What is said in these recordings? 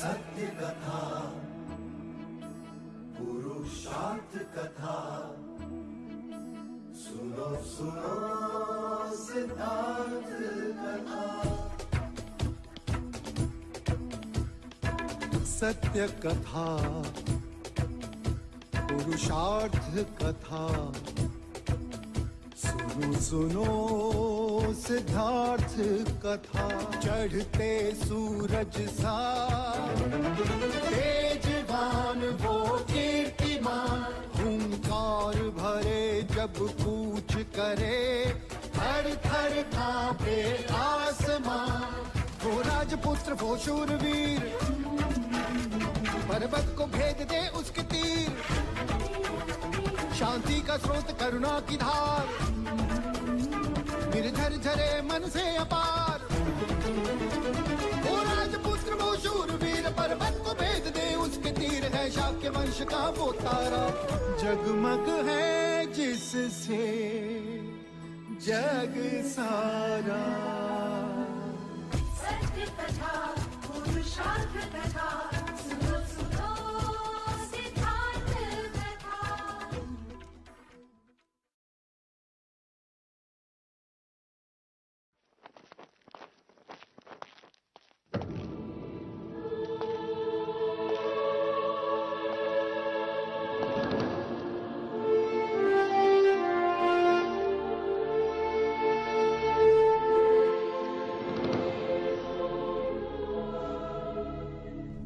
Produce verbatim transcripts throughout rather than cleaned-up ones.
सत्य कथा, पुरुषार्थ कथा, सुनो सुनो सिद्धार्थ कथा। सत्य कथा, पुरुषार्थ कथा, सुनो सुनो सिद्धार्थ कथा। चढ़ते सूरज सा तेजवान वो कीर्तिमान, हुंकार भरे जब कूच करे, थर थर कांपे आसमां। वो राजपुत्र वो शूरवीर, पर्वत को भेद दे उसके तीर। शांति का स्रोत करुणा की धार, निर्झर झरे मन से अपार। वो राजपुत्र वो शूरवीर, पर्वत को भेद दे उसके तीर। है शाक्य वंश का वो तारा, जगमग है जिससे जग सारा। सत्य कथा, पुरुषार्थ कथा, सुनो सुनो सिद्धार्थ कथा।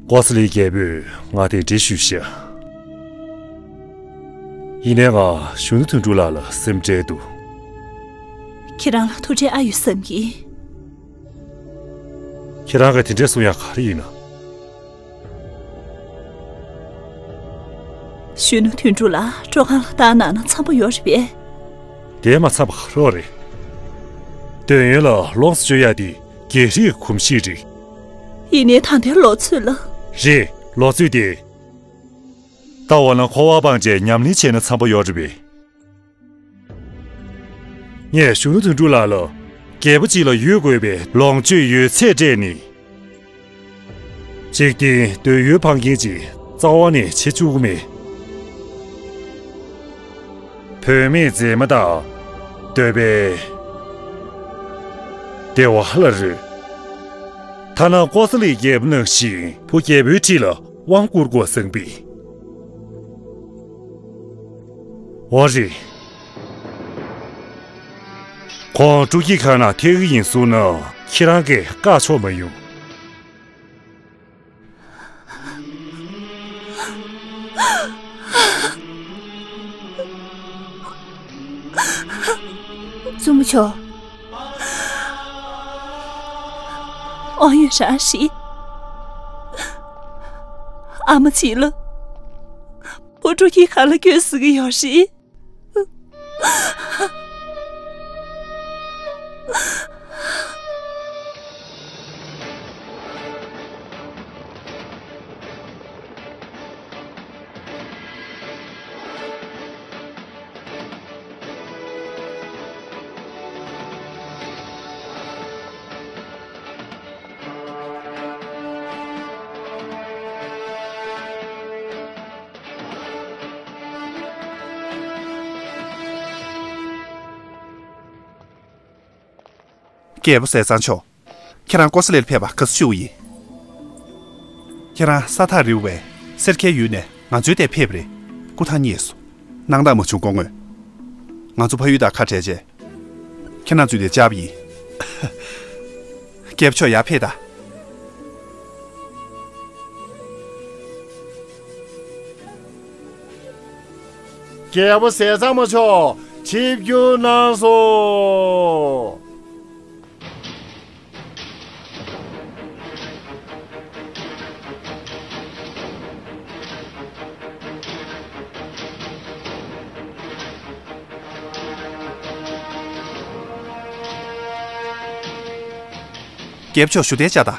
ཀོ་ས་ལི་རྒྱལ་པོས་ང་དེ་འདྲ་ཞུས་ཤག་ཡིན་ནའི་ང་གཞོན་ནུ་དོན་གྲུབ་ལགས་ལ་སེམས་ཁྲལ་འདུག་ཁྱེད་རང་ལ་ཐུགས་ཁྲལ་ཨ་ཡོད་བསམ་གྱི། ཁྱེད་རང་གིས་དེ་འདྲ་གསུང་ཡག་ག་རེ་ཡིན་ན། གཞོན་ནུ་དོན་གྲུབ་ལགས་སྤྲོ་ཁང་ལ་བཏང་གནང་ན་འཚམ་པོ་ཡོད་རེད་པས། དེ་མ་འཚམ་པ་ག་རེ་རེད། འདོད་ཡོན་ལ་ལོངས་སུ་སྤྱོད་ཡག་དེ་རྒྱལ་རིགས་གོམས་གཤིས་རེད། ཡིན་ནའི་ད་ལྟའི་ལོ་ཚོད་ལ། རེད། ལོ་ཚོད་དེ། ད་འོ་ན་འཁོར་བ་སྤངས་བྱས་ཉམས་ལེན་བྱས་ན་འཚམ་པོ་ཡོད་རེད་པས། ངས་གཞོན་ནུ་དོན་གྲུབ་ལགས་ལ་རྒྱལ་པོ་གཅིག་ལ་ཡོད་དགོས་པའི་ལོངས་སྤྱོད་ཡོད་ཚད་སྤྲད་ནས། འཇིག་རྟེན་འདོད་ཡོན་འཕང་མཁན་ཅིག་རྩ་བ་ནས་བྱེད་བཅུག་གི་མེད། བུད་མེད་མཛེས་མ་དང་འདོད་པའི་བདེ་བ་ལ་རོལ། ཐ་ན་ཀོ་ས་ལི་རྒྱལ་པོ་ནང་བཞིན་བུ་རྒྱལ་པོའི་ཁྲི་ལ་དབང་བསྐུར་དགོས་བསམ་པས། འོ་རེད། ཁོང་སྤྲོ་སྐྱིད་ཁང་ནང་ཐེག་གི་ཡིན་གསུངས་ན་ཁྱེད་རང་གིས་བཀག་ཆོག་མ་ཡོང་། བཙུན་མོ་མཆོག་དབང་ཡོད་རང་ཞིག་ཨ་མ་གཅིག་ལ་བུ་སྤྲོ་སྐྱིད་ཁང་ལ་སྐྱོད་ཟེར་གི་ཡོད་རེད། རྒྱལ་པོ་ཟས་གཙང་མཆོག་ཁྱེད་རང་ཀོ་ས་ལི་ལ་ཕེབས་པ་དགའ་བསུ་ཞུ་བ་ཡིན། ཁྱེད་རང་ས་ཐག་རིང་བའི་སེར་ཁའི་ཡུལ་ནས་ང་ཚོའི་ལྟས་ཕེབས་རེད། སྐུ་ཐང་མཉེས་སོང་། སྣང་དག་མ་བྱུང་སྐུ་ངོ་། ང་ཚོ་ཕ་ཡུལ་དང་ཁ་བྲལ་རྗེས། ཁྱེད་རང་ཚོའི་ལྟས་བཅར་བ་ཡིན། རྒྱལ་པོ་མཆོག་ཡར་ཕེབས་དང་། རྒྱལ་པོ་ཟས་གཙང་མ་མཆོག་ཆིབས་བསྒྱུར་གནང་སོང་། རྒྱལ་པོ་མཆོག་བཞུགས་གདན་བཅའ་དང་།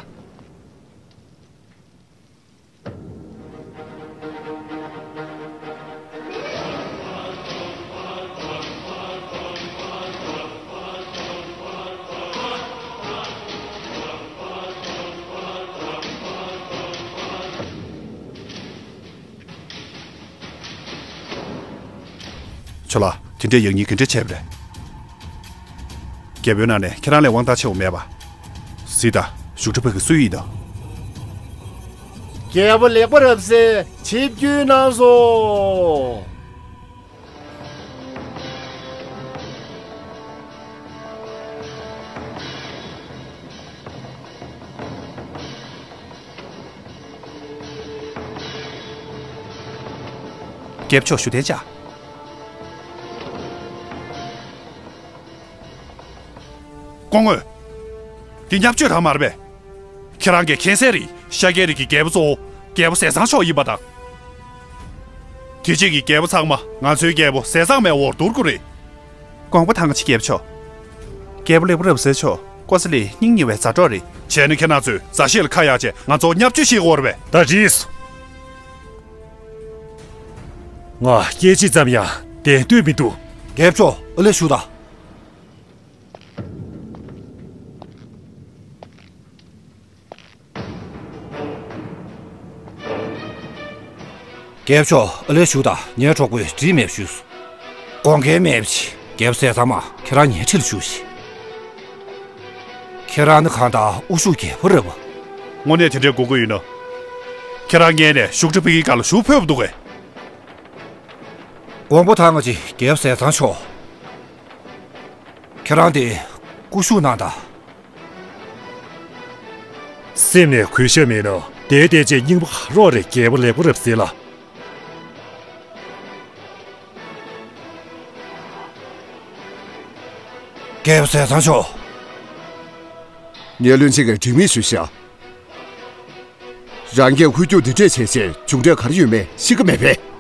ཁྱོད་ལ་དེ་འདྲའི་ཡག་ཉེས་ག་འདྲ་བྱས་པ་རེད། རྒྱལ་པོའི་ནང་ནས་ཁྱེད་རང་ལས་དབང་ཐང་ཆེ་བ་མེད་པ། གཟིགས་དང་། བཞུགས་ཁྲི་ཕ་གི་སུ་ཡིན་དང་། རྒྱལ་པོ་ལེགས་པ་རབ་གསལ་ཆིབས་བསྒྱུར་གནང་སོང་། རྒྱལ་པོ་མཆོག་བཞུགས་གདན་འཇགས། སྐུ་ངོ། འདི་བརྙས་བཅོས་རང་མ་རེད་པས། ཁྱེད་རང་གིས་མཁྱེན་གསལ་རེད། ཤཱཀྱའི་རིགས་ཀྱི་རྒྱལ་པོ་གཙོ་བོ་རྒྱལ་པོ་ཟས་གཙང་མཆོག་ཡིན་པ་དང་། དེ་རྗེས་ཀྱི་རྒྱལ་པོ་ཚང་མ་ང་ཚོའི་རྒྱལ་པོ་ཟས་གཙང་མའི་འོག་བསྡུར་དགོས་རེད། དགོངས་པ་དང་ཆེ་རྒྱལ་པོ་མཆོག་རྒྱལ་པོ་ལེགས་པ་རབ་གསལ་མཆོག་ཀོ་ས་ལི་སྙིང་ཉེ་བའི་མཛའ་གྲོགས་རེད། བྱས་ན་ཁྱེད་རང་ཚོས་མཛའ་བཤེས་ལ་ཁ་གཡར་བྱས་ང་ཚོ་བརྙས་བཅོས་བྱེད་དགོས་རེད་པས། ད་འགྲིག་སོང་། ང་སྐད་ཅིག་ཙམ་ཡང་བདེན་འདོད་མི་འདུག་རྒྱལ་པོ་མཆོག་ཨ་ལས་ཞུ་དང་། རྒྱལ་པོ་མཆོག་ཨ་ལས་ཞུ་དང་། ངའི་གྲོགས་པོས་འགྲིག་མེད་ཞུས་སོང་། དགོངས་འགལ་མེད་པ་ཞིག་རྒྱལ་པོ་ཟས་གཙང་མ། ཁྱེད་རང་ངའི་འཁྲིས་ལ་བཞུགས་ཤིག་ཁྱེད་རང་ནི་གང་ལྟར་དབུ་བཞུགས་རྒྱལ་པོ་རེད་པ། དངོས་གནས་དེ་འདྲའི་དགོས་མཁོ་ཡིན་ན། ཁྱེད་རང་སྔོན་ནས་བཞུགས་ཁྲི་ཕ་གིའི་སྒང་ལ་བཞུགས་ཕོད་པ་འདུག་གས། དགོངས་པ་དང་ཆེ་རྒྱལ་པོ་ཟས་གཙང་མཆོག་ཁྱེད་རང་དེ་སྐུ་བཞུགས་གནང་དང་། སེམས་ནས་གུས་ཞབས་མེད་ན་དེའི་སྟེང་ཅིག་རྙིང་པ་རོགས་རེད། རྒྱལ་པོ་ལེགས་པ་རབ་གསལ་ལགས། རྒྱལ་པོ་ཟས་གཙང་མཆོག་ངས་བློན་ཆེན་གྱི་འགྲིག་མིན་ཞུས་ཤག་རང་གིས་ཧུད་སྐྱུག་འདི་འདྲས་བྱས་རྗེས་མཇུག་འབྲས་ག་རེ་ཡོད་མེད་ཤེས་ཀྱི་མེད་པས།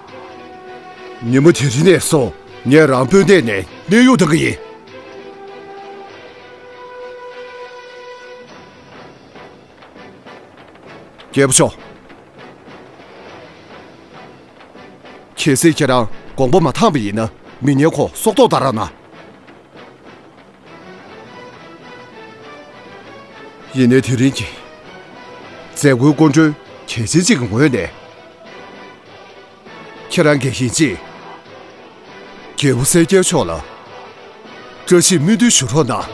ཉིན་མོ་དེ་རིང་ནས་བཟུང་ངས་རང་དཔོན་གནས་ནས་གནས་དབྱུང་གཏང་གི་ཡིན། རྒྱལ་པོ་མཆོག་གལ་སྲིད་ཁྱེད་རང་དགོངས་པ་མ་འཐངས་པ་ཡིན་ན། མི་ངན་ཁོ་སྲོག་ཐོག་གཏང་རོགས་གནང་། ཡིན་ནའི་དེ་རིང་གི་མཛད་སྒོའི་སྐུ་མགྲོན་གལ་ཆེན་གཅིག་གི་ངོས་ནས། ཁྱེད་རང་གིས་ཡིན་གཅིག་རྒྱལ་པོ་གསལ་རྒྱལ་མཆོག་ལ་བཀྲ་ཤིས་སྨོན་འདུན་ཞུ་རོགས་གནང་།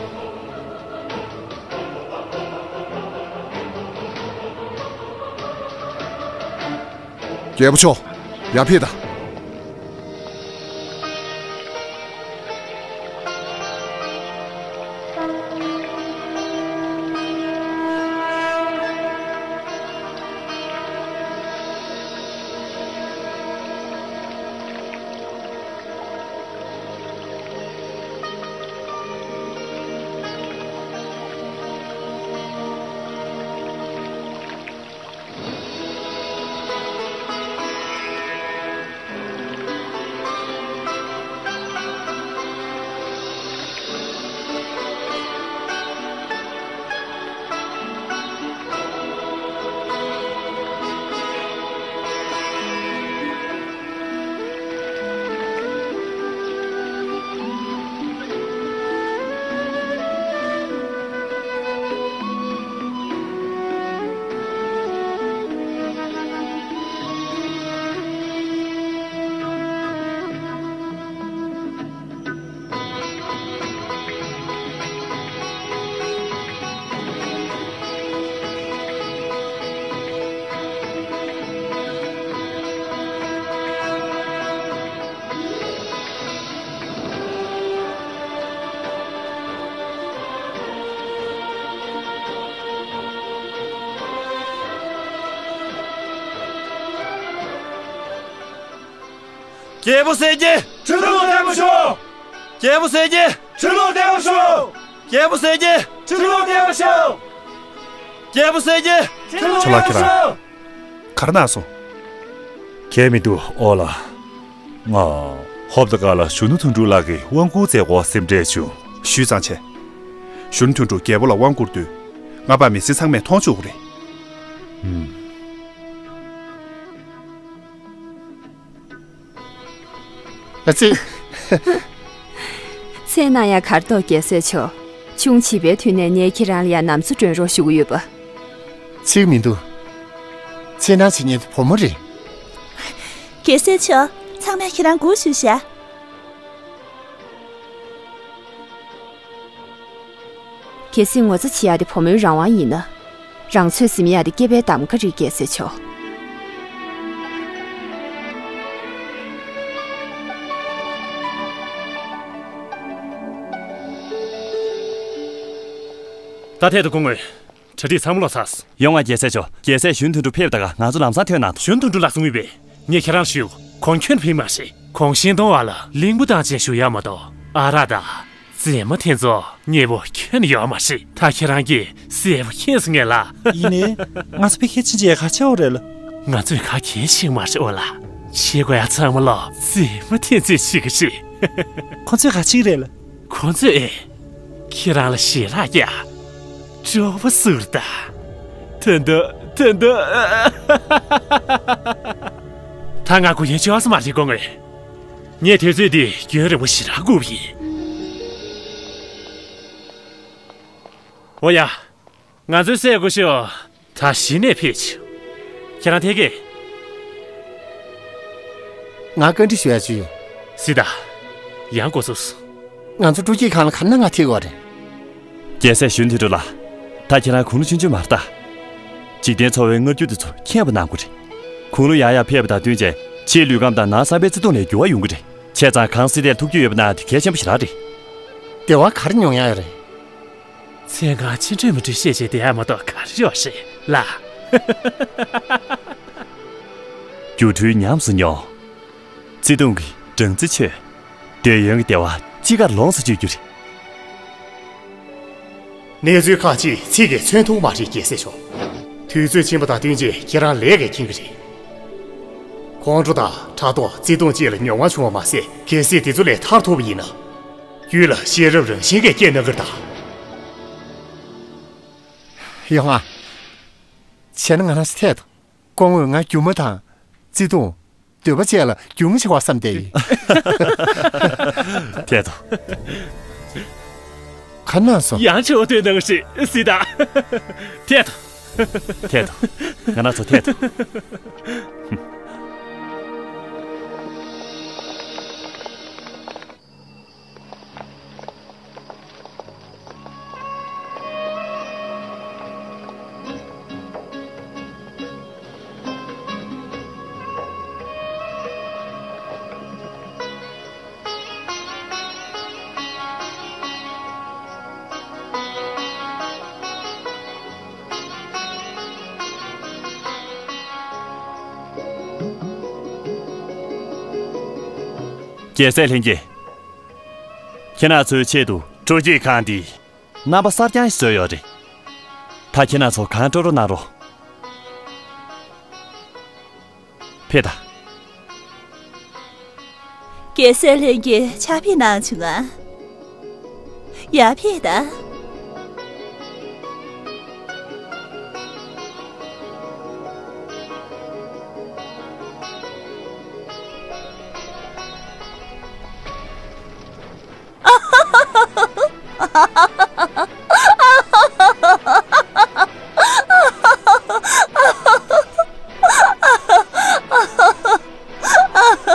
རྒྱལ་པོ་མཆོག་ཡར་ཕེབས་དང་། རྒྱལ་པོ་གསལ་རྒྱལ། ཁྲི་ལོ་བརྟན་པར་ཤོག་རྒྱལ་པོ་གསལ་རྒྱལ། ཁྲི་ལོ་བརྟན་པར་ཤོག་རྒྱལ་པོ་གསལ་རྒྱལ། ཁྲི་ལོ་བརྟན་པར་ཤོག་རྒྱལ་པོ་གསལ་རྒྱལ། ཁྲི་ལོ་ཁྱོད་ལ་བརྟན་པར་ཁྱེད་རང་ཤོག་ག་རེ་གནང་སོང་། གལ་མི་འདུག་ཨོ་ལ། ང་ཧོབ་ཏེ་ག་ལ་གཞོན་ནུ་དོན་གྲུབ་ལགས་ཀྱིས་དབང་བསྐུར་མཛད་སྐོར་སེམས་ཁྲལ་བྱུང་། ཞུས་ཙང་བྱས། གཞོན་ནུ་དོན་གྲུབ་རྒྱལ་པོ་ལ་དབང་བསྐུར་དུས། ང་པ་མི་སེར་ཚང་མས་མཐོང་ཆོག་གི་རེད། ཧུམ། ཨ་ཙི། མཚན་གནང་ཡ་གར་ཐོག་རྒྱལ་སྲས་མཆོག་ཆུང་བྱིས་པའི་དུས་ནས་ངས་ཁྱེད་རང་ལ་ཡ་ནམ་འཚོ་སྒྲོན་རོགས་ཞུ་གི་ཡོད་པ། ཅིག་མི་འདུག་མཚན་གནང་བྱེད་མཁན་དེ་བུ་མོ་རེད། རྒྱལ་སྲས་མཆོག་ཚང་མས་ཁྱེད་རང་སྒུག་བཞུགས་ཤག་གལ་སྲིད་ངོ་ཚ་བྱེད་ཡ་དེ་བུ་མོའི་རང་དབང་ཡིན་ན། རང་ཚོད་ཟིན་ཡ་དེ་སྐྱེས་པའི་གདམ་ག་རེད། རྒྱལ་སྲས་མཆོག་ད་ཐད་དུ་སྐུ་ངོ་། གྲ་སྒྲིག་ཚང་མ་ལོག་ཚར། ཡོང་ང་རྒྱལ་སྲས་མཆོག་རྒྱལ་སྲས་ཞུན་དོན་གྲུབ་ཕེབས་ད་ག་ང་ཚོ་ལམ་སང་ཐོན་གནང་དང་། ཞུན་དོན་གྲུབ་ལགས་གསུང་གི་པས། ངས་ཁྱེད་རང་ཞུ། ཁོང་ཁྱོན་ཕིག་མ་རེད། གོང་བཞིན་གཏོང་བ་ལ་གླིང་བུ་བཏང་ཅན་ཞུ་ཡ་མ་གཏོགས་ཨ་རག་དང་རྫས་མ་དེ་ཚོ་མཉེས་པོ་ཁྱོན་ཡོད་མ་རེད། ད་ཁྱེད་རང་གིས་གསལ་པོ་མཁྱེན་སོང་ངས་ལ། ཡིན་ནའི་ང་ཚོ་ཕ་གིར་ཕྱིན་ཆད་ག་བྱེད་འོ་རེད་ལ། ང་ཚོས་ག་གལ་ཆེ་མ་རེད་འོ་ལ། བྱེད་དགོས་ཡ་ཚང་མ་ལོ་རྫས་མ་དེ་ཚོས་བྱེད་གི་རེད། ཁོ་ཚོས་ག་བྱེད་གི་རེད་ལ། ཁོ་ཚོས་ཨེ། ཁྱེད་རང་ལ་ཞལ་ལག་རྒྱག་སྤྲོ་པོ་བཟོ་ར་ད། ད་ད་ད་ད། ད་ང་སྒུག་ཡ་ཅོག་ཙེ་མ་རེད་སྐུ་ངོ། ངས་དུས་ཚོད་འདི་རྒྱུན་རིང་པོ་ཞེ་དྲག་སྒུག་པ་ཡིན། འོ་ཡ། ང་ཚོའི་སྲས་སྐུ་ཞབས་ད་གཞི་ནས་ཕེབས་བྱུང་། ཁྱེད་རང་ཐད་ཀས། ང་བཀའ་འདྲི་ཞུ་ཡ་ཅིག་ཡོད། སི་ད། ཡང་འགོ་ཚུགས་སོང་། ང་ཚོ་སྤྲོ་སྐྱིད་ཁང་ལ་ག་ན་ང་ཐེ་གོ་རེད། རྒྱལ་སྲས་ཞུན་དོན་གྲུབ་ལགས། ད་ཁྱེད་རང་དགུང་ལོ་ཆུང་ཆུང་མ་རེད་ད། འཇིག་རྟེན་འཚོ་བའི་མངར་སྐྱུར་དེ་ཚོ་མཁྱེན་པ་གནང་དགོས་རེད། དགུང་ལོ་ཡར་ཡར་ཕེབས་པ་དང་བསྟུན་བྱས་ཕྱིའི་ལུས་ཁམས་དང་ནང་བསམ་པའི་བརྩེ་དུང་ལ་འགྱུར་བ་ཡོང་གི་རེད། བྱས་ཙང་གང་སྲིད་དེར་ཐུགས་རྒྱུས་ཡོད་པ་གནང་ཡ་དེ་གལ་ཆེན་པོ་ཞེ་དྲག་རེད། བདེ་བ་ག་རེ་མྱོང་ཡ་ཡོད་རེད། མཚན་གང་ཅི་འདྲ་མི་འདྲ་བཤད་བྱས་བསྡད་ཡ་མ་གཏོགས་ག་རེ་ཡོད་རེད་ལ། སྒྱུ་འཕྲུལ་ཉམས་སུ་མྱོང་། བརྩེ་དུང་གི་སྦྲང་རྩི་མཆོད། འདོད་ཡོན་གྱི་བདེ་བ་ཅི་དགར་ལོངས་སུ་སྤྱོད་རྒྱུ་རེད། གནས་ཚུལ་ཁག་ཅིག་ཚིག་གིས་མཚོན་ཐུབ་མ་རེད་རྒྱལ་སྲས་མཆོག་དུས་ཚོད་ཕྱིན་པ་དང་བསྟུན་བྱས་ཁྱེད་རང་ལས་ཀས་མཁྱེན་གྱི་རེད། ཁོང་ཁྲོ་དང་ཕྲག་དོག་བརྩེ་དུང་བཅས་ལ་མྱོང་བ་བྱུང་བ་མ་ཟད། གལ་སྲིད་དེ་ཚོ་ལས་ཐར་ཐུབ་པ་ཡིན་ན། རྒྱུད་ལ་ཤེས་རབ་རང་བཞིན་གྱིས་སྐྱེ་གནང་གི་རེད་ད། ཡོང་ང་། བྱས་ན་ང་རང་ཚོ་ཐད་དུ། སྐུ་ངོས་ང་སྒྱུ་མ་དང་། བརྩེ་དུང་། འདོད་པ་བཅས་ལ་རྒྱུས་མངའ་ཆེ་བ་བསམ་བསྡད་ཡིན། ཐད་དུ། ག་ན་སོང་། ཡང་ཆེ་བ་སྟོན་གནང་ཞིག་སྲིད་ད། ཐད་དུ། ཐད་དུ། ང་རང་ཚོ་ཐད་དུ། རྒྱལ་སྲས་ལྷན་རྒྱས། ཁྱེད་རང་ཚོའི་ཆེད་དུ་སྤྲོ་སྐྱིད་ཁང་འདི་རྣམ་པ་གསར་རྐྱང་ཞིག་བཟོས་ཡོད་རེད། ད་ཁྱེད་རང་ཚོ་གང་སྤྲོ་སྤྲོ་གནང་རོགས། ཕེབས་དང་། རྒྱལ་སྲས་ལྷན་རྒྱས་ཕྱག་ཕེབས་གནང་བྱུང་ང་། ཡར་ཕེབས་དང་།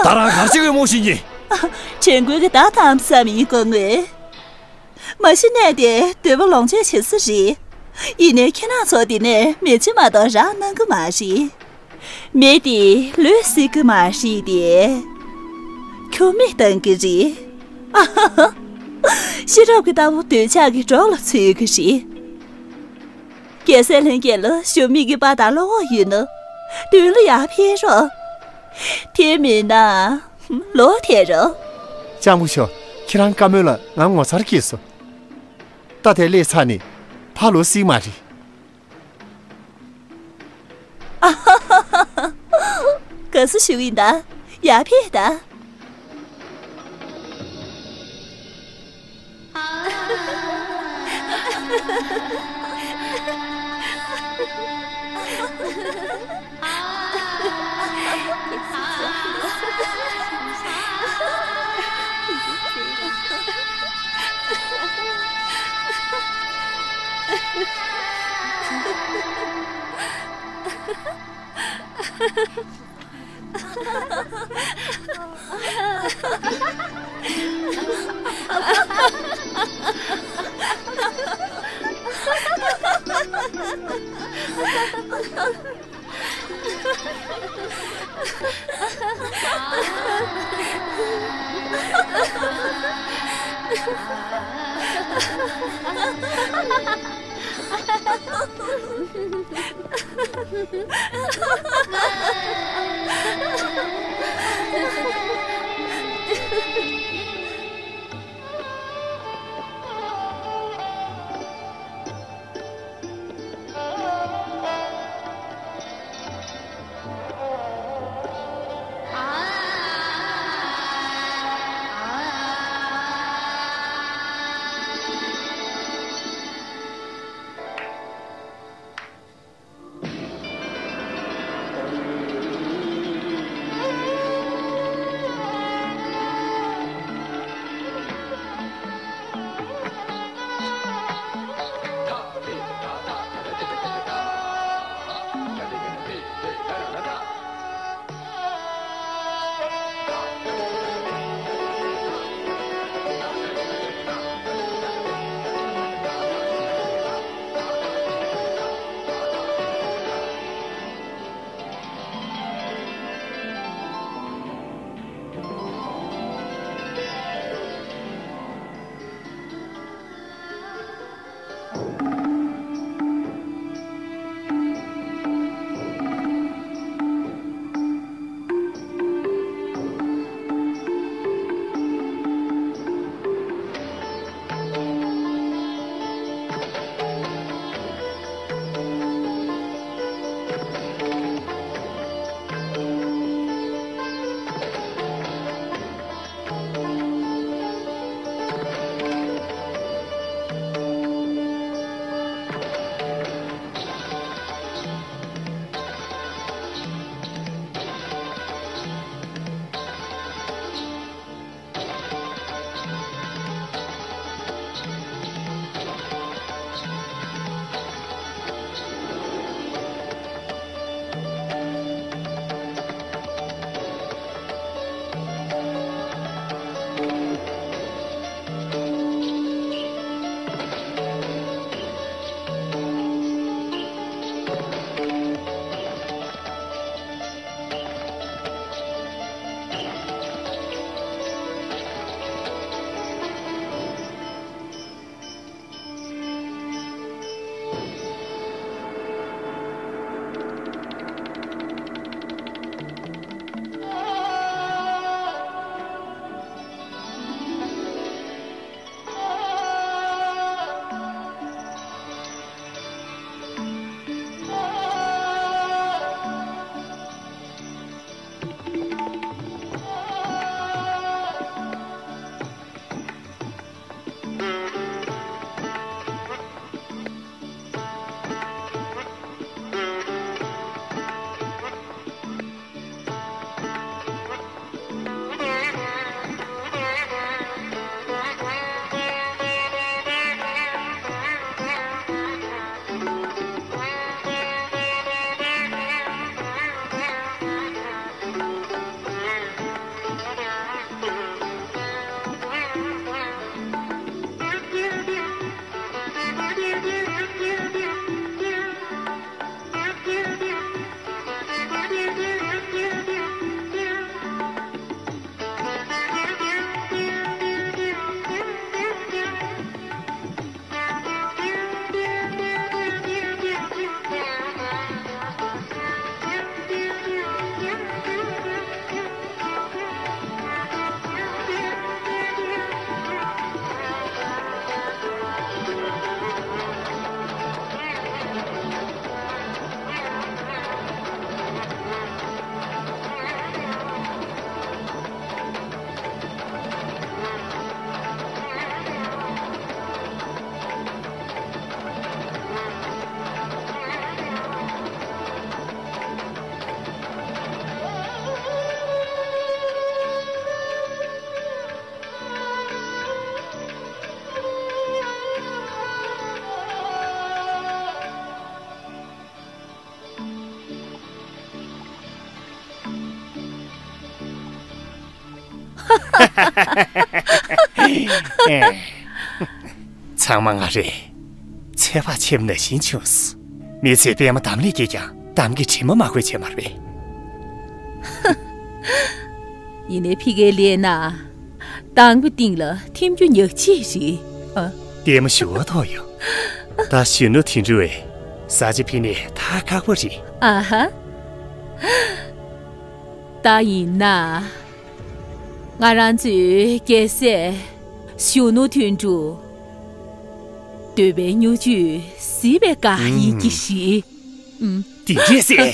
ད་རང་ག་རེ་བྱེད་ཀྱི་ཡོད་མོ་ཤེས་ཀྱི། དྲན་སྐུལ་གྱི་བརྡ་བཏང་བསམ་ཡིན་སྐུ་ངོ། མ་གཞི་གནས་དེ་འདོད་པ་ལོངས་སྤྱོད་བྱེད་ས་རེད། ཡིན་ནའི་ཁྱེད་རང་ཚོ་འདི་ནས་མེ་ལྕེ་མ་གཏོགས་རག་གནང་གི་མ་རེད། མེ་དེ་ལུས་བསྲེག་གི་མ་རེད་དེ། ཁྱུར་མིད་གཏོང་གི་རེད། ཨ་ཧ་ཧ། ཤེས་རབ་ཀྱི་རྟ་ཕོ་འདོད་ཆགས་ཀྱི་སྒྲོག་ལ་ཚུད་ཀྱི་རེད། རྒྱལ་སྲས་ལྷན་རྒྱས་ལ་ཞབས་མི་གི་པ་དང་བློ་ཁོག་ཡོད་ན། མདུན་ལ་ཡར་ཕེབས་རོགས། དེ་མིན་ན། ལོག་ཐལ་རོགས། སྤྱང་པོ་ཤོག་ཁྱེད་རང་བཀའ་མོལ་ལ་ང་ངོ་མཚར་སྐྱེས་སོང་། ད་དེ་སླེབས་ཚར་ནས་ཕར་ལོག་སྲིད་མ་རེད། ག་ས་ཞུགས་ཡིན་ད། ཡར་ཕེབས་ད། ཚང་མ་ང་རེད། ཚེ་དཔག་ཆེམ་ནང་བཞིན་བྱུང་སོང་། མི་ཚེ་པད་མ་འདམ་ལས་སྐྱེས་ཀྱང་འདམ་གྱི་དྲི་མ་མ་གོས་བྱས་མ་རེད་པས། ཡིན་ནའི་ཕི་གའི་ལས་ན། དང་པོའི་སྟེང་ལ་ཐིམ་རྒྱུ་ཉག་གཅིག་རེད། ཨ། ལྟད་མོ་ཞུ་བ་ཐོག་ཡོད། ད་གཞོན་ནུ་དོན་གྲུབ་བས་ཟ་ཆ་ཕུལ་ནས་ད་ཁག་པོ་རེད། ཨ་ཧ། ད་ཡིན་ན། ང་རང་ཚོའི་རྒྱལ་སྲས་གཞོན་ནུ་དོན་གྲུབ། འདོད་པའི་མྱུར་མཆོད་གཟིགས་པའི་དགའ་ཡིད་ཀྱི་གཞི། ཨུམ། དེ་འདྲས་ཟེར།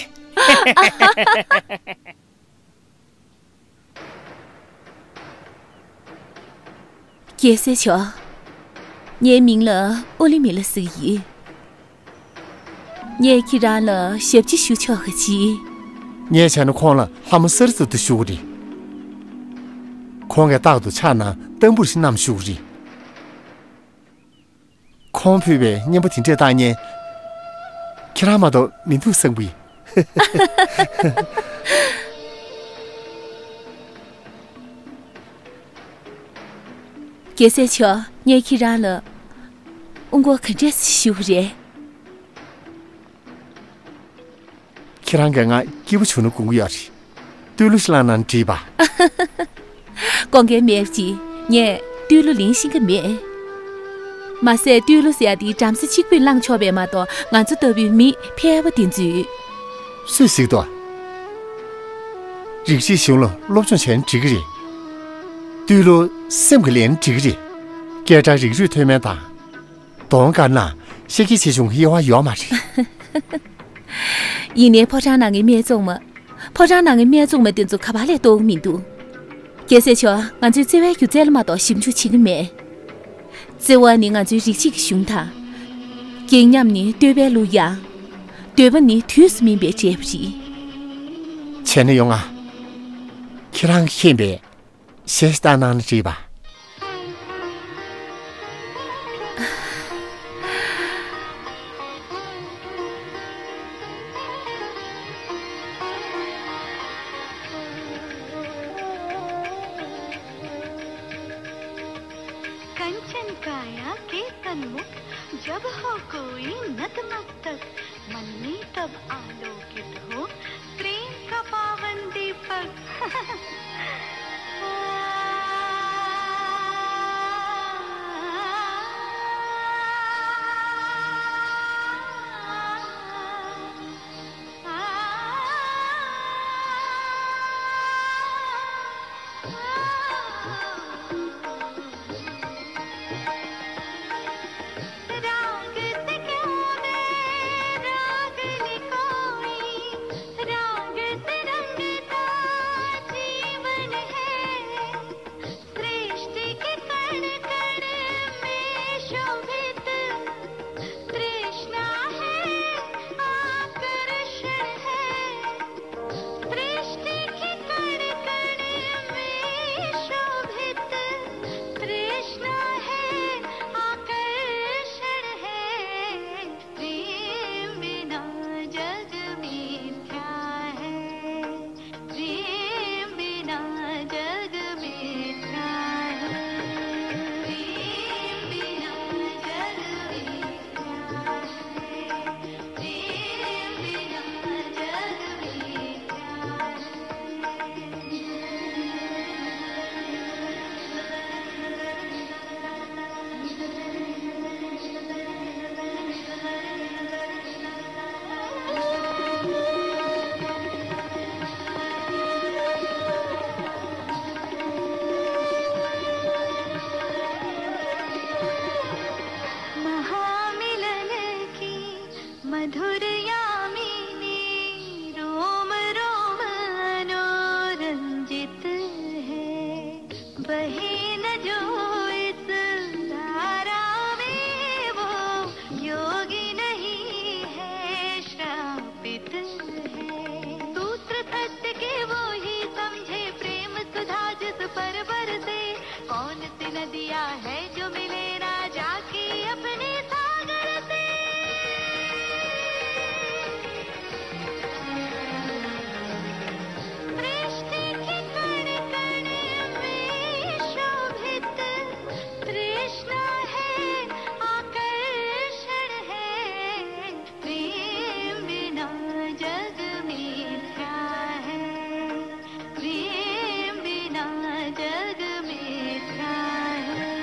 རྒྱལ་སྲས་མཆོག་ངའི་མིང་ལ་ཨོ་ལི་མི་ལ་ཟེར་གྱི་ཡིན། ངས་ཁྱེད་རང་ལ་ཞབས་ཕྱི་ཞུ་ཆོག་ག་ཅི། ངས་བྱས་ན་ཁོང་ལ་ལྷ་མོ་གསར་ཙམ་དུ་ཞུ་གི་རེད། ཁོང་གིས་རྟག་ཏུ་ཕྱག་ན་ཏམ་བུར་ཞིག་བསྣམས་བཞུགས་ཀྱི་རེད། ཁོང་ཕུལ་བའི་རྔན་པ་དེ་འདྲས་བཏང་མཁན། ཁྱེད་རང་མ་གཏོགས་མི་འདུག་བསམ་གི། རྒྱལ་སྲས་མཆོག་ངས་ཁྱེད་རང་ལ་དབུ་འགོག་ག་འདྲས་ཞུ་གི་རེད། ཁྱེད་རང་གིས་ང་སྐྱིད་པོ་བྱུང་ན་དགོངས་ཀྱི་ཡོད་རེད། བསྟོད་གླུ་ཞིག་བླངས་ན་འགྲིག་པ། དགོངས་འགལ་མེད་ཅིང་ངས་བསྟོད་གླུ་ལེན་ཤེས་ཀྱི་མེད། མ་ཟད་བསྟོད་གླུ་ཟེར་ཡ་དེ་བྲམ་ཟེ་གཅིག་པུས་བླངས་ཆོག་པས་མ་གཏོགས་ང་ཚོ་ལྟ་བུའི་མི་ཕལ་པ་དེ་ཚོས། སུས་གཟིགས་འདུག་རིག་བྱེད་གཞུང་ལ་སློབ་སྦྱོང་བྱས་ན་འགྲིག་གི་རེད། བསྟོད་གླུ་སེམས་ཀྱིས་ལེན་ན་འགྲིག་གི་རེད། སྐད་གྲགས་རིགས་རུས་མཐོ་དམན་དང་། གདོང་དཀར་ན་ཤེས་ཀྱི་ཆེ་ཆུང་དབྱེ་བ་ཡོད་མ་རེད། ཡིན་ནའི་ཕོ་བྲང་ནང་གི་སྨད་འཚོང་མ། ཕོ་བྲང་ནང་གི་སྨད་འཚོང་མ་དེ་ཚོ་ག་པར་ལས་གཏོང་གི་མི་འདུག་རྒྱལ་སྲས་མཆོག་ང་ཚོའི་བརྩེ་བའི་སྒྱུ་རྩལ་ལ་མ་གཏོགས་ཞིབ་འཇུག་བྱེད་ཀྱི་མེད། བརྩེ་བ་ནི་ང་ཚོའི་རིག་བྱེད་ཀྱི་གཞུང་དང་། སྒེག་ཉམས་ནི་བསྟོད་པའི་གླུ་དབྱངས། འདོད་པ་ནི་དུས་སུ་སྨིན་པའི་འབྲས་བུ་རེད། བྱས་ན་ཡོང་ང་། ཁྱེད་རང་གིས་མཁྱེན་པའི་གཞས་ཤིག་བཏང་གནང་ན་འགྲིག་པ། कंचन काया केतन मुख, जब हो कोई नतमस्तक। मन में तब आलोकित हो प्रेम का पावन दीपक। राग से क्या बैर, रागनी कोई, राग से रंगता जीवन है। सृष्टि के कण कण में शोभित तृष्णा है, आकर्षण है। सृष्टि के कण कण में शोभित तृष्णा है, आकर्षण है। प्रेम बिना जग मिथ्या है। प्रेम बिना जग मिथ्या है। प्रेम बिना जग मिथ्या है। प्रेम बिना जग मिथ्या है। महामिलन की मधुर यामिनी, रोम रोम मनोरंजित है। बहे न जो इस धारा में, वो योगी नहीं है, श्रापित है। सूत्र सत्य के वो ही समझे, प्रेम सुधा जिस पर बरसे। कौन सी नदियाँ है जो मिले ना जाके अपने सागर से। सृष्टि के कण कण में शोभित तृष्णा है, आकर्षण है। प्रेम बिना जग मिथ्या है। प्रेम बिना जग मिथ्या है।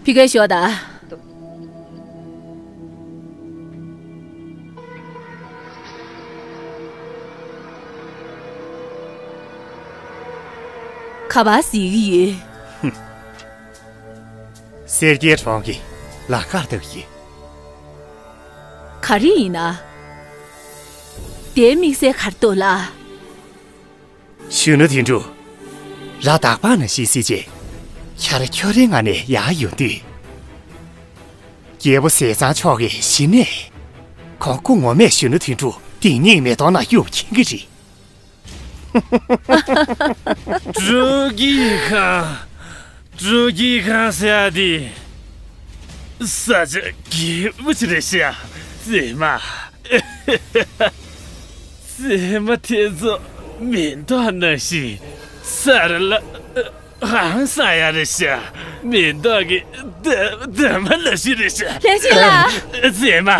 ཕྱི་ཁར་ཤོག་དང་། ག་པར་གཟིགས་ཀྱི་ཡོད། སེར་སྐྱའི་གྲོང་གི་ལམ་ཁར་བསྡད་ཡོད། ག་རེ་ཡིན་ན། དེའི་དམིགས་བསལ་ག་རེ་འདུག་ལགས། གཞོན་ནུ་དོན་གྲུབ། ར་དྭགས་པ་ན་ཤི་སྲིད་རྗེས། ཁྱེད་རང་ཁྱོད་རའི་ངང་ནས་ཡར་ཡོང་དུས། རྒྱལ་པོ་ཟས་གཙང་མཆོག་གིས་གཞི་ནས། ཁོང་སྐུ་ངོ་མས་གཞོན་ནུ་དོན་གྲུབ་སྡིག་ཉེས་མེ་དོང་ནང་གཡུགས་མཁྱེན་གྱི་རེད། སྤྲོ་སྐྱིད་ཁང་། སྤྲོ་སྐྱིད་ཁང་ཟེར་ཡ་དེ། ས་ཆ་སྐྱིད་པོ་ཅིག་རེད་ཤག་མཛེས་མ། མཛེས་མ་དེ་ཚོ་མེ་ཏོག་ནང་བཞིན་ས་ར་ལ་ཧང་སང་ཡ་རེད་ཤག་མེ་ཏོག་གི་འདབ་མ་ནང་བཞིན་རེད་ཤག་ལྷས་བྱིན་ལགས། མཛེས་མ།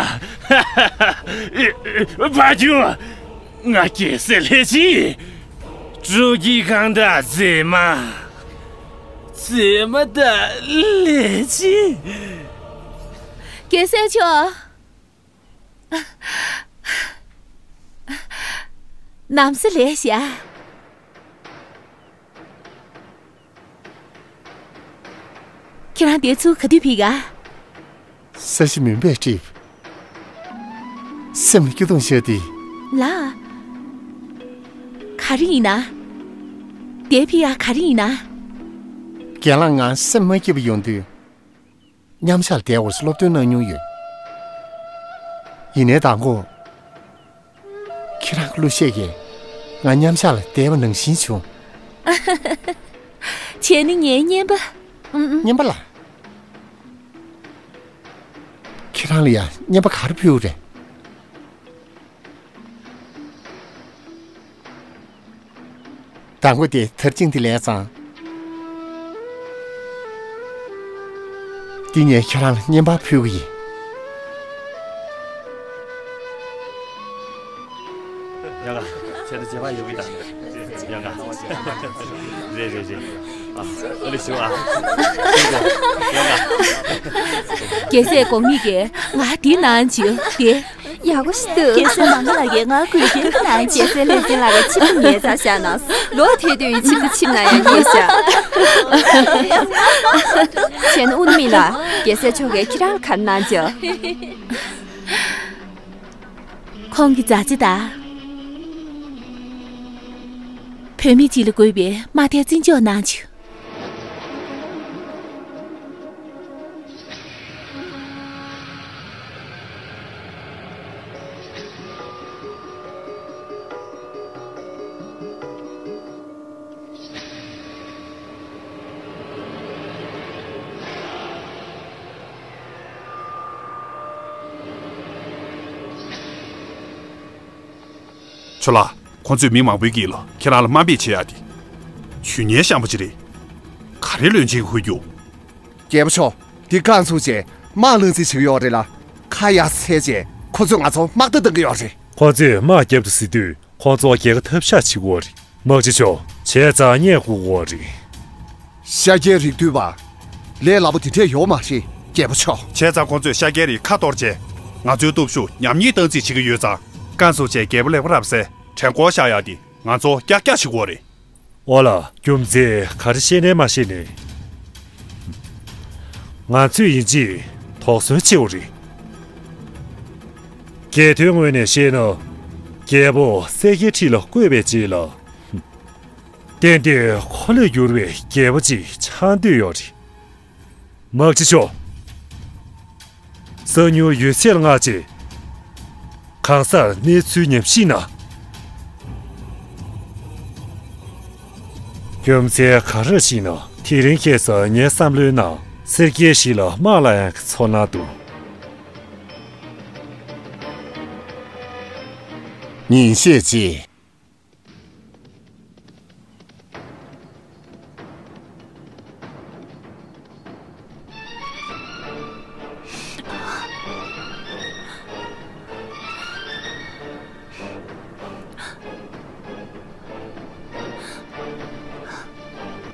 ཕ་ཁྱུ། ང་རྒྱལ་སྲས་ལྷས་བྱིན། སྤྲོ་སྐྱིད་ཁང་དང་མཛེས་མ། མཛེས་མ་དང་ལྷས་བྱིན། རྒྱལ་སྲས་མཆོག་ནམ་ཟླ་ལེགས་ཤག་ཁྱེད་རང་འདིར་ཚུར་ག་དུས་ཕེབས་ག་ས་གཞི་མུན་པས་བསྒྲིབས། སེམས་ལ་སྐྱོ་གདུང་ཤར་ཏེ། ལགས། ག་རེ་ཡིན་ན། འདིར་ཕེབས་ཡ་ག་རེ་ཡིན་ན། རྒན་ལགས་ང་སེམས་མ་སྐྱིད་པ་ཡོང་དུས། མཉམ་ཞག་ལ་བསྡད་དགོས་ཟེར་སློབ་སྟོན་གནང་མྱོང་ཡོད། ཡིན་ནའི་མདང་དགོང་། ཁྱེད་རང་གི་གླུ་གཞས་ཀྱིས་ང་མཉམ་ཞག་ལ་བསྡད་པ་ནང་བཞིན་བྱུང་། བྱས་ན་ངའི་རྔན་པ། ཨུམ་ཨུམ། རྔན་པ་ལགས། ཁྱེད་རང་ལ་ཡང་རྔན་པ་ག་རེ་ཕུལ་རེད། མདང་དགོང་དེ་དར་ཅིང་དེ་ལས་ཙང་། འདི་ངས་ཁྱེད་རང་ལ་རྔན་པ་ཕུལ་གྱི་ཡིན། ཡ་ག་ཁྱེད་ཚོ་རྗེས་མ་ཡོང་གི་དང་། ཡ་ག་རེད་རེད་རེད། ཨ་ཨ་ལེ་ཞུ་ཨ། ཡ་ག་རྒྱལ་སྲས་གོང་མ་གིས་ང་འདི་གནང་བྱུང་སྟེ། ཡག་པོ་ཞིག་འདུག་རྒྱལ་སྲས་མང་པོ་ལགས་ཀྱིས་ང་དགོད་བྲོ་གནང་བྱས། རྒྱལ་སྲས་ལྷས་བྱིན་ལགས་ཀྱིས་ཆེད་དུ་ངའི་རྩར་བཞག་གནང་སོང་། ལོ་དེ་དུས་ཡི་ཆེད་དུ་ཆིབས་གནང་ཡ་ཉེ་ཤག་བྱས་ན་ཨུ་ནུ་མི་ལགས། རྒྱལ་སྲས་མཆོག་གིས་ཁྱེད་རང་ལ་ག་རེ་གནང་བྱུང་། ཁོང་གིས་རྫ་ཆས་དང་། བུད་མེད་ཅིག་ལ་དགོས་པའི་དམར་མཐའི་རྩེད་འཇོ་གནང་བྱུང་། ཁྱོད་ལ། ཁོང་ཚོས་མི་མང་པོའི་དཀྱིལ་ལ་ཁྱེད་རང་ལ་དམའ་འབེབས་བྱེད་ཡ་དེ། ཇུས་ངན་ཤན་པ་ཅིག་རེད། ག་རེ་བློན་ཆེན་གྱིས་ཧུར་རྒྱུགས། རྒྱལ་པོ་མཆོག་འདི་རྐང་བཙུགས་བྱས་དམག་བསླངས་རྩིས་བྱེད་ཀྱི་ཡོད་རེད་ལ། ཁ་ཡར་འཚལ་བྱས་ཁོ་ཚོས་ང་ཚོར་དམག་བརྡ་བཏང་གི་ཡོད་རེད། ཁོ་ཚོས་དམག་རྒྱབ་ཏུ་ཟེར་དུས་ཁོ་ཚོ་རྒྱལ་ཁ་ཐོབ་ཤག་བྱེད་ཀྱི་ཡོད་རེད། དམག་སྤྱི་མཆོག་བྱས་ཙང་བསྙད་དགོས་ཀྱི་ཡོད་རེད། ཤཱཀྱའི་རིགས་འདུལ་བ། ལས་སླ་པོ་དེ་འདྲས་ཡོད་མ་རེད། རྒྱལ་པོ་མཆོག་བྱས་ཙང་ཁོ་ཚོས་ཤཱཀྱའི་རིགས་ཁ་གཏོར་བྱས། ང་ཚོའི་སྟོབས་ཤུགས་ཉམས་ཉེས་བཏང་རྩིས་བྱེད་ཀྱི་ཡོད་ཙང་། རྐང་བཙུགས་བྱས་རྒྱལ་པོ་ལེགས་པ་རབ་གསལ་བྲན་བཀོལ་བཞག་ཡག་དེ་ང་ཚོ་ཀྱག་ཀྱག་བྱེད་ཀྱི་ཡོད་རེད། ཨོ་ལ། རྒྱུ་མཚན་ག་རེ་བཤད་ནའི་མ་བཤད་ནའི། ང་ཚོས་ཡིན་གཅིག་དོགས་ཟོན་བྱེད་དགོས་རེད། རྒྱལ་དོན་ངོས་ནས་བཤད་ན། རྒྱལ་པོ་སེར་སྐྱའི་ཁྲི་ལ་བསྐོས་པའི་རྗེས་ལ། ཏན་ཏན་ཁོ་ལས་འགྱུར་བའི་རྒྱལ་པོ་ཅིག་ཆགས་འདོད་ཡོད་རེད། དམག་སྤྱི་མཆོག་གསང་ཉུལ་ཡོད་ཚད་ལ་མངགས་བྱས། གང་སར་གནས་ཚུལ་ཉམས་ཞིབ་གནང་། རྒྱུ་མཚན་ག་རེ་ཞིག་ན། དེ་རིང་ཁ་སང་ངའི་བསམ་བློའི་ནང་སེར་སྐྱའི་གཞིས་ལ་དམག་ལངས་ཡག་གི་ཚོར་སྣང་འདུག་ཉིན་ཤས་རྗེས།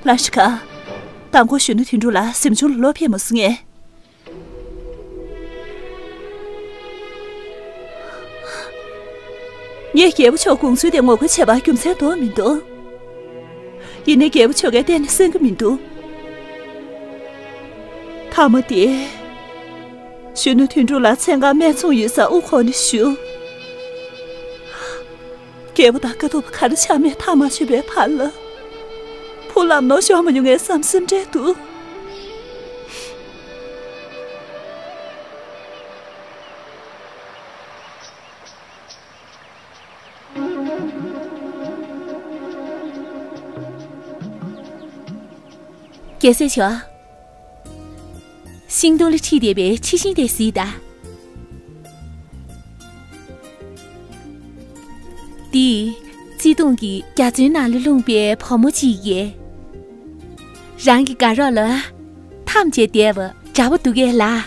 ལ་ཤི་ཀ། མདང་དགོང་གཞོན་ནུ་དོན་གྲུབ་ལགས་གཟིམ་ཆུང་ལ་ལོག་ཕེབས་མ་སོང་ངས། ངས་རྒྱལ་པོ་མཆོག་དགོངས་ཚུལ་དེ་ངོ་རྒོལ་བྱས་པར་རྒྱུ་མཚན་དོགས་མི་འདུག་ཡིན་ནའི་རྒྱལ་པོ་མཆོག་གིས་གཏན་ནས་གསན་གྱི་མི་འདུག་མཐའ་མ་དེ། གཞོན་ནུ་དོན་གྲུབ་ལགས་མཚན་གང་སྨད་འཚོང་ཡོད་སར་དབུ་འཁོར་ནས་བཞུགས། རྒྱལ་པོ་དང་དཀའ་ཐུབ་ག་རེ་ཆགས་མེད་ཐག་མ་ཆོད་པའི་བར་ལ། བུ་ལམ་ནོར་ཤོར་མ་མྱོང་ངས་བསམ་སེམས་འདྲེས་འདུག་རྒྱལ་སྲས་མཆོག་ཤིང་སྡོང་ལ་འཁྲིད་བསྡད་པའི་འཁྲི་ཤིང་དེ་གཟིགས་དང་། འདི། བརྩེ་དུང་གི་རྒྱ་མཚོའི་ནང་ལ་ལྷུང་པའི་བུ་མོ་གཅིག་ཡིན། རང་གི་དགའ་རོགས་ལ་འཐམ་བྱས་བསྡད་པ་དྲག་པོ་འདུག་གས་ལགས།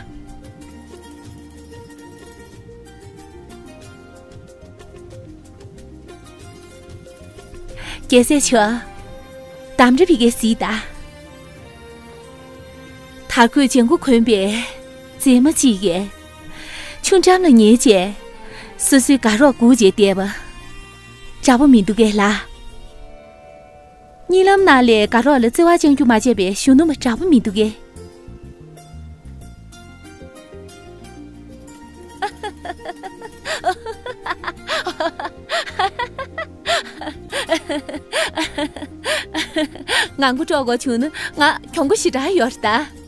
རྒྱལ་སྲས་མཆོག་དམ་དྲག་པའི་གེ་སྲིད་ད། དར་གོས་ལྗང་གུ་གོན་པའི་མཛེས་མ་གཅིག་གིས། ཆུ་འགྲམ་ལ་ཉལ་བྱས། སོ་སོའི་དགའ་རོགས་སྒུག་བྱས་བསྡད་པ། དྲག་པོ་མི་འདུག་གས་ལགས། གཉིད་ལམ་ནང་ལས་དགའ་རོགས་ལ་བརྩེ་བ་བཅངས་རྒྱུ་མ་བྱས་པའི་གཞོན་ནུ་མ་དྲག་པོ་མི་འདུག་གས། ངང་པོ་དཀྲོག་དགོས་བྱུང་ན་ང་གྱོང་པོ་ཞེ་དྲག་ཡོད་རེད་ད།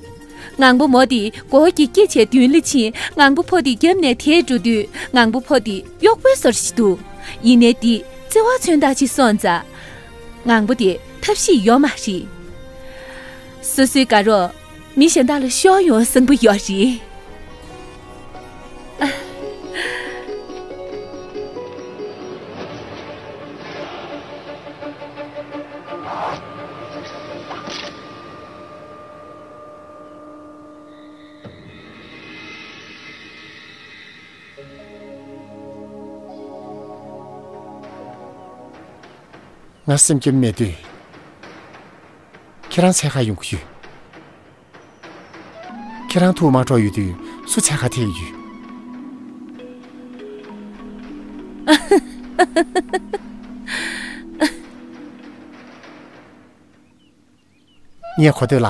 ངང་པོ་མོ་དེ་མགོ་བོ་གིག་གིག་བྱས་མདུན་ལ་ཕྱིན། ངང་པོ་ཕོ་དེ་རྒྱབ་ནས་དེད་འགྲོ་དུས་ངང་པོ་ཕོ་དེ་གཡོག་པོའི་བཟོ་འདྲ་ཞིག་འདུག་ཡིན་ནའི་དེ་བརྩེ་བ་མཚོན་རྟགས་ཅིག་སོང་ཙང་། ངང་པོ་དེ་ཐབས་ཤེས་ཡོད་མ་རེད། སོ་སོའི་དགའ་རོགས་མི་གཞན་དག་ལ་ཤོར་ཡོང་བསམ་པ་ཡོད་རེད། ང་སེམས་ཁམས་མེད་དུས། ཁྱེད་རང་འཚོལ་ག་ཡོང་གི་ཡོད། ཁྱེད་རང་ཐུག་མ་འགྲོ་ཡོད་དུས་སུ་འཚོལ་ག་ཐེག་ཡོད། ངས་གོ་ཐོས་ལ།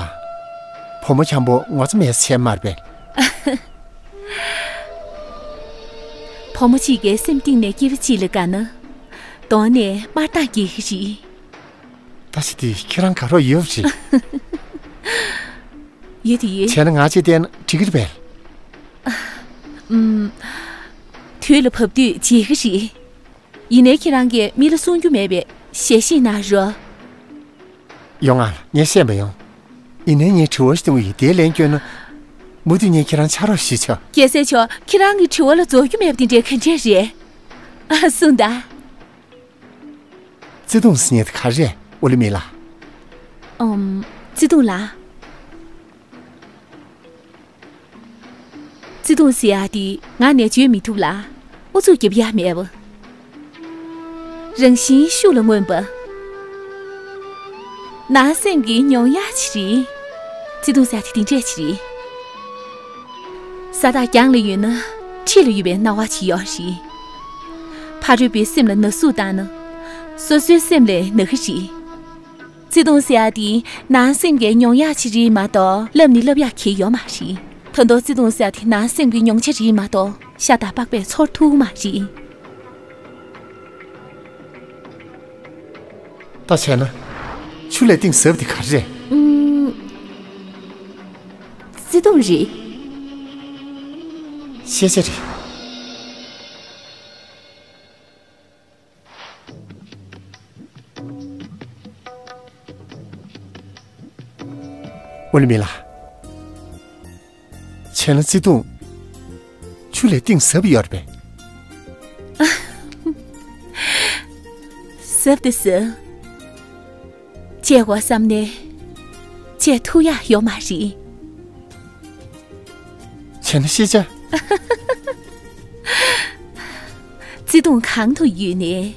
བུ་མོ་འཁྱམ་པོ་ངོ་ཚ་མེད་བྱས་མ་རེད་པས། བུ་མོ་གཅིག་གིས་སེམས་གཏིང་ནས་སྐྱེ་བ་གཅིག་ལ་དགའ་ན། གདོང་ནས་དམར་མདངས་རྒྱས་ཀྱི་རེད། ད་ཆ་དེ་ཁྱེད་རང་དགའ་རོགས་ཡོད་པ་རེད། ཡོད་དེ་ཡོད། བྱས་ན་ང་ཅིག་བསྟན་ན་འགྲིག་གི་རེད་པས། ཨུམ། དུས་ལ་བབ་དུས་བརྗེད་ཀྱི་རེད། ཡིན་ནའི་ཁྱེད་རང་གིས་མི་ལ་གསུང་རྒྱུ་མེད་པས་ཞལ་བཞེས་གནང་རོགས། ཡོང་ང་། ངས་བཤད་མ་ཡོང་། ཡིན་ནའི་ངས་དྲི་བ་ཞིག་གཏོང་གི་ཡིན། དེའི་ལན་བསྐྱོན་ན། མུ་མཐུད་ངས་ཁྱེད་རང་ཕྱག་རོགས་ཞུས་ཆོག་རྒྱལ་སྲས་མཆོག་ཁྱེད་རང་གི་དྲི་བ་ལ་རྫོགས་རྒྱུ་མེད་པ་དེ་འདྲའི་ག་འདྲས་རེད། ཨ། གསུངས་དང་། བརྩེ་དུང་ཟེར་མཁན་དེ་ག་རེ་རེད། ཨོ་ལི་མི་ལ། ཨོམ། བརྩེ་དུང་ལ། བརྩེ་དུང་ཟེར་ཡག་དེ་ངག་ནས་བརྗོད་མི་ཐུབ་ལ། ཨུ་ཚུགས་རྒྱབ་ཡག་མེད་པ། རང་བཞིན་ཤུགས་ལ་མངོན་པ། ནང་སེམས་ཀྱི་མྱོང་ཡག་ཅིག་རེད། བརྩེ་དུང་ཟེར་ཡག་དེ་དེ་འདྲས་ཅིག་རེད། ས་ཐག་རྒྱང་ལ་ཡོད་ན་འཁྲིས་ལ་ཡོད་པའི་སྣང་བ་ཅིག་ཡོད་རེད། ཕ་རོལ་པོའི་སེམས་ལ་ན་ཟུག་བཏང་ན། སོ་སོའི་སེམས་ལ་ན་གི་རེད། བརྩེ་དུང་ཟེར་ཡག་དེ་ནང་སེམས་ཀྱི་མྱོང་ཡག་ཅིག་རེད་མ་གཏོགས་ལབ་ནི་ལབ་ཡག་གི་ཡོད་མ་རེད། ད་དུང་བརྩེ་དུང་ཟེར་ཡག་དེ་ནང་སེམས་ཀྱི་མྱོང་བྱ་རེད་མ་གཏོགས་ཤ་དང་པགས་པས་ཚོར་ཐུབ་མ་རེད། ད་བྱས་ན། ཆུ་ལས་གཏིང་ཟབ་དེ་ག་རེ་རེད། ཨུམ། བརྩེ་དུང་རེད། ཤེས་བྱ་རེད། ཨོ་ལི་མི་ལ། བྱས་ན་བརྩེ་དུང་། ཆུ་ལས་གཏིང་ཟབ་ཡོད་རེད་པས། ཟབ་དེ་ཟབ། བྱེད་དགོས་བསམ་ནས། བྱེད་ཐུབ་ཡག་ཡོད་མ་རེད། བྱས་ན་ཤེས་བྱ། བརྩེ་དུང་གང་དུ་ཡོད་ནས།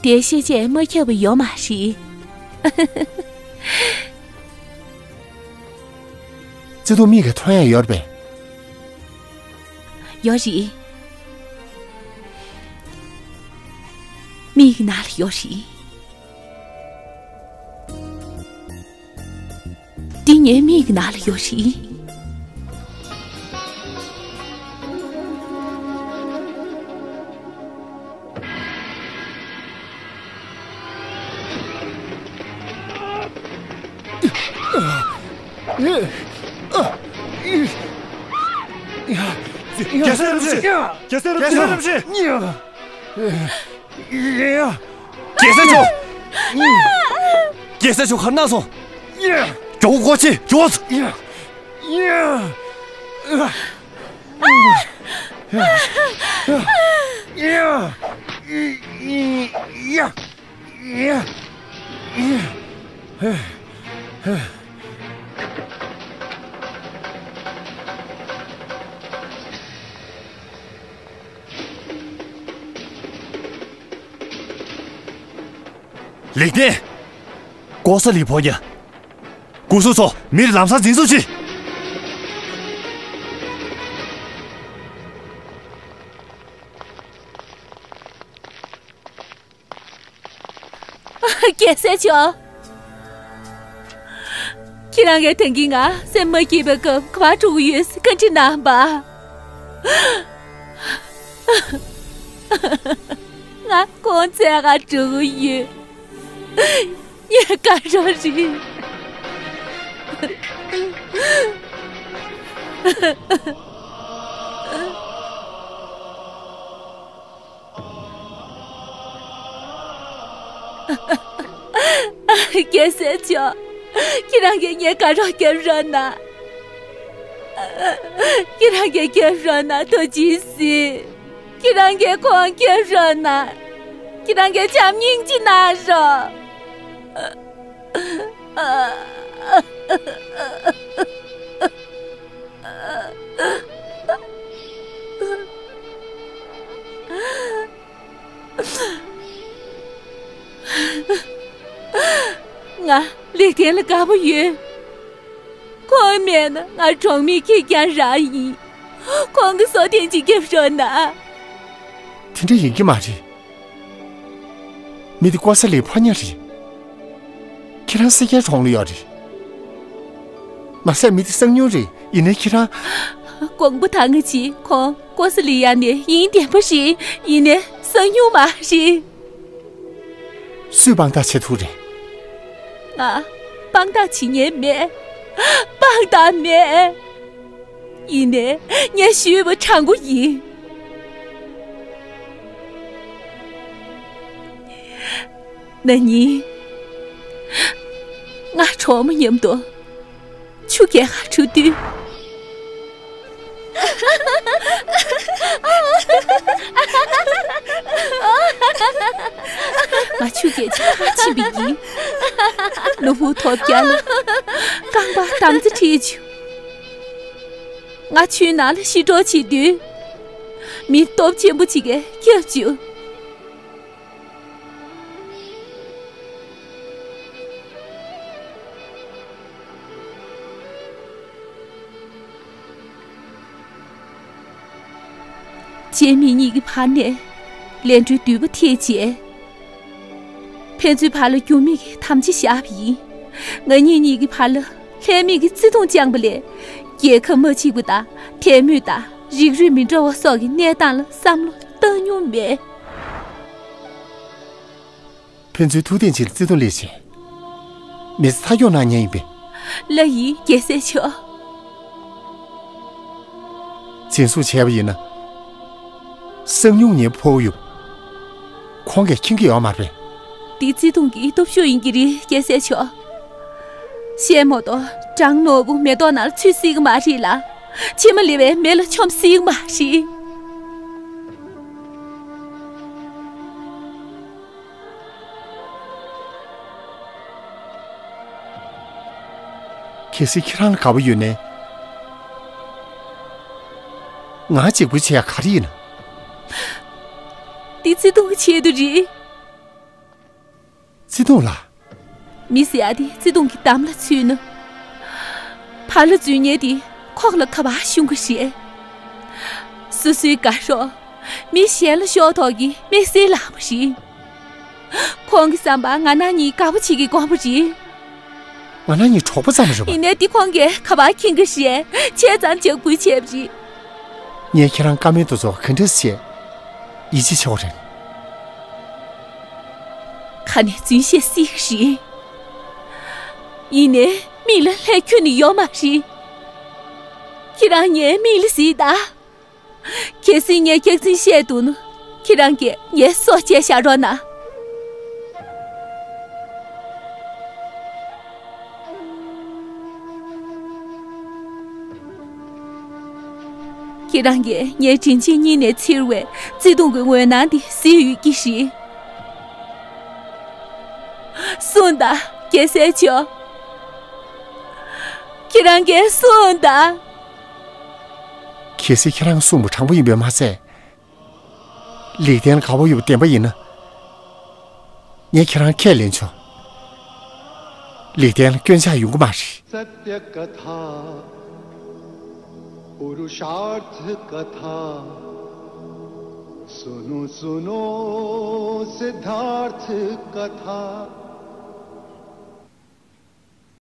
དེའི་ཤེས་བྱས་མ་ཁྱབ་པ་ཡོད་མ་རེད། བརྩེ་དུང་མིག་གིས་མཐོང་ཡག་ཡོད་རེད་པས། ཡོད་རེད། མིག་གི་ནང་ལ་ཡོད་རེད། འདི་ངའི་མིག་གི་ནང་ལ་ཡོད་རེད། རྒྱལ་སྲས་རིན་པོ་ཆེ། རྒྱལ་སྲས་རིན་པོ་ཆེ། རྒྱལ་སྲས་མཆོག་རྒྱལ་སྲས་མཆོག་ག་རེ་གནང་སོང་། མགྱོགས་པོ་སྒོ་ཕྱེ། མགྱོགས། ལེགས་ལྡན། ཀོ་ས་ལི་ཕོ་ཉ། སྐུ་གཟུགས་ཚོ་མིར་ལམ་སང་འཛིན་བཟུང་བྱེད། རྒྱལ་སྲས་མཆོག་ཁྱེད་རང་གིས་ད་གིན་ང་སེམས་མ་སྐྱིད་པའི་སྐབས་ག་པར་འགྲོ་གི་ཡོད་ཟེར་བཀའ་འདྲི་གནང་བ། ང་ཁོང་བཙལ་ག་འགྲོ་གི་ཡོད། ངས་དགའ་རབ་རེད། རྒྱལ་སྲས་མཆོག་ཁྱེད་རང་གིས་ངའི་དགའ་རོགས་རྒྱབ་རོགས་གནང་། ཁྱེད་རང་གིས་རྒྱབ་རོགས་གནང་། ཐུགས་རྗེ་གཟིགས། ཁྱེད་རང་གིས་ཁོང་རྒྱབ་རོགས་གནང་། ཁྱེད་རང་གིས་བྱམས་སྙིང་རྗེ་གནང་རོགས། ང་ལེགས་ལྡན་ལ་དགའ་པོ་ཡོད། ཁོང་མེད་ན་ང་གྲོང་མིའི་ཁེར་རྐྱང་རང་ཡིན། ཁོང་གི་སྲོག་ཐེངས་གཅིག་རྒྱབ་རོགས་གནང་། དེ་འདྲ་ཡིན་གྱི་མ་རེད། མི་དེ་ཀོ་ས་ལིའི་ཕོ་ཉ་རེད། ཁྱེད་རང་སེར་སྐྱའི་གྲོང་ལ་ཡོད་རེད། མ་ཟད་མི་དེ་གསང་ཉུལ་རེད། ཡིན་ནའི་ཁྱེད་རང་། དགོངས་པ་དག་ངེས་ཀྱིས་ཁོང་ཀོ་ས་ལི་ཡ་ནས་ཡིན་བདེན་པ་རེད། ཡིན་ནའི་གསང་ཉུལ་མ་རེད། སུས་དཔང་རྟགས་བྱེད་ཐུབ་རེད། ང་དཔང་རྟགས་བྱེད་མཁན་མེད། དཔང་རྟགས་མེད། ཡིན་ནའི་ངས་ཞུས་པ་དྲང་པོ་ཡིན། ན་ནིང་ང་གྲོགས་མོ་མཉམ་དུ་ཆུ་རྐྱལ་ག་འགྲོ་དུས། ང་ཆུ་རྐྱལ་ཆ་ཕྱིན་པ་ཡིན། ནོར་བུ་ཐོབ་རྒྱ་ལ་རྐང་པ་དམ་རྩེ་ཁྲིད་བྱུང་། ང་ཆུའི་ནང་ལ་ཤི་གྲོགས་བྱེད་དུས། མི་སྟོབས་ཆེན་པོ་ཅིག་གིས་སྐྱབས་བཅོལ། སྐྱེ་མེད་གཉིས་ཀྱི་བར་ནས་ལས་འཕྲོའི་མདུད་པ་ཐེག་རྗེས། ཕན་ཚུན་བར་ལ་འགྱུར་མེད་ཀྱི་དམ་བཅའ་བཞག་པ་ཡིན། ང་གཉིས་གཉིས་ཀྱི་བར་ལ་ལྷད་མེད་ཀྱི་བརྩེ་དུང་བཅངས་པ་ལས། རྒྱལ་ཁབ་མ་གཅིག་པ་དང་དད་མོས་དང་རིགས་རུས་མི་འདྲ་བ་སོགས་ཀྱི་གནས་སྟངས་ལ་བསམ་བློ་བཏང་མྱོང་མེད། ཕན་ཚུན་ཐུག་འཕྲད་བྱས་བརྩེ་དུང་སླེབས་བྱས། མི་ཚེ་མཐའ་འཁྱོངས་གནང་མཁན་ཡིན་པས། ལགས་ཡིན། རྒྱལ་སྲས་མཆོག་འཛིན་བཟུང་བྱས་པ་ཡིན་ན། གསང་མྱུལ་ངའི་ཕོ་བོ་ཡོད། ཁོང་གིས་མཁྱེན་གྱི་ཡོད་མ་རེད། འདི་བརྩེ་དུང་གི་སྟོབས་ཤུགས་ཡིན་གྱི་རེད། རྒྱལ་སྲས་མཆོག་བཤད་མ་གཏོགས་སྦྲང་ནོར་བུ་མེ་ཏོག་ནང་ལ་ཚུད་སྲིད་ཀྱི་མ་རེད་ལ། ཕྱེ་མ་ལེབ་པའི་མེ་ལ་མཆོངས་སྲིད་ཀྱི་མ་རེད། གལ་སྲིད་ཁྱེད་རང་ལ་དགའ་པོ་ཡོད་ནའི། ང་གཅིག་པུས་བྱེད་ཡ་ག་རེ་ཡིན་ན། འདི་བརྩེ་དུང་གི་ཆེད་དུ་རེད། བརྩེ་དུང་ལ། མི་ཟེར་ཡ་དེ་བརྩེ་དུང་གི་འདམ་ལ་ཚུད་ན། ཕར་ལ་འཛུལ་མཁན་དེ་ཁོག་ལ་ག་པར་ཤོང་གི་རེད། སོ་སོའི་དགའ་རོགས་མི་གཞན་ལ་ཤོར་དོགས་ཀྱི་དམིགས་བསལ་ལག་པ་རེད། ཁོང་གི་བསམ་པར་ང་རང་གཉིས་དགའ་པོ་བྱེད་ཀྱི་དགོངས་པ་རེད། ང་རང་གཉིས་གྲོགས་པོ་ཙམ་རེད་པ། ཡིན་ནའི་འདི་ཁོང་གིས་ག་པར་མཁྱེན་གྱི་རེད། བྱས་ཙང་འཇབ་རྒོལ་བྱས་པ་རེད། ངས་ཁྱེད་རང་བཀའ་མོལ་དེ་ཚོ་ག་འདྲ་བྱས། ཡིད་ཆེས་ཆེ་བ་རེད། ཁ་ནས་རྫུན་བཤད་སྲིད་ཀྱི་རེད། ཡིན་ནའི་མིག་ལ་ལྷད་ཁྱོན་ནས་ཡོད་མ་རེད། ཁྱེད་རང་ངའི་མིག་ལ་གཟིགས་དང་། གལ་སྲིད་ངས་སྐྱག་རྫུན་བཤད་འདུག་ན། ཁྱེད་རང་གིས་ངའི་སྲོག་བཅད་བཞག་རོགས་གནང་། ཁྱེད་རང་གིས་ངའི་དྲིན་ཆེན་སྙིང་ནས་འཚེར་བའི་བརྩེ་དུང་གི་འོད་སྣང་འདི་གཟིགས་ཡོད་ཀྱི་རེད། གསུངས་དང་། རྒྱལ་སྲས་མཆོག། ཁྱེད་རང་གིས་གསུངས་དང་། གལ་སྲིད་ཁྱེད་རང་གསུངས་པ་དྲང་པོ་ཡིན་པས་མ་ཚད། ལེགས་ལྡན་ལ་དགའ་བོ་ཡོད་པ་བདེན་པ་ཡིན་ན། ངས་ཁྱེད་རང་ཁས་ལེན་ཆོག། ལེགས་ལྡན་ལ་སྐྱོན་ཆག་ཡོང་གི་མ་རེད། सत्य कथा पुरुषार्थ कथा सुनो सुनो सिद्धार्थ कथा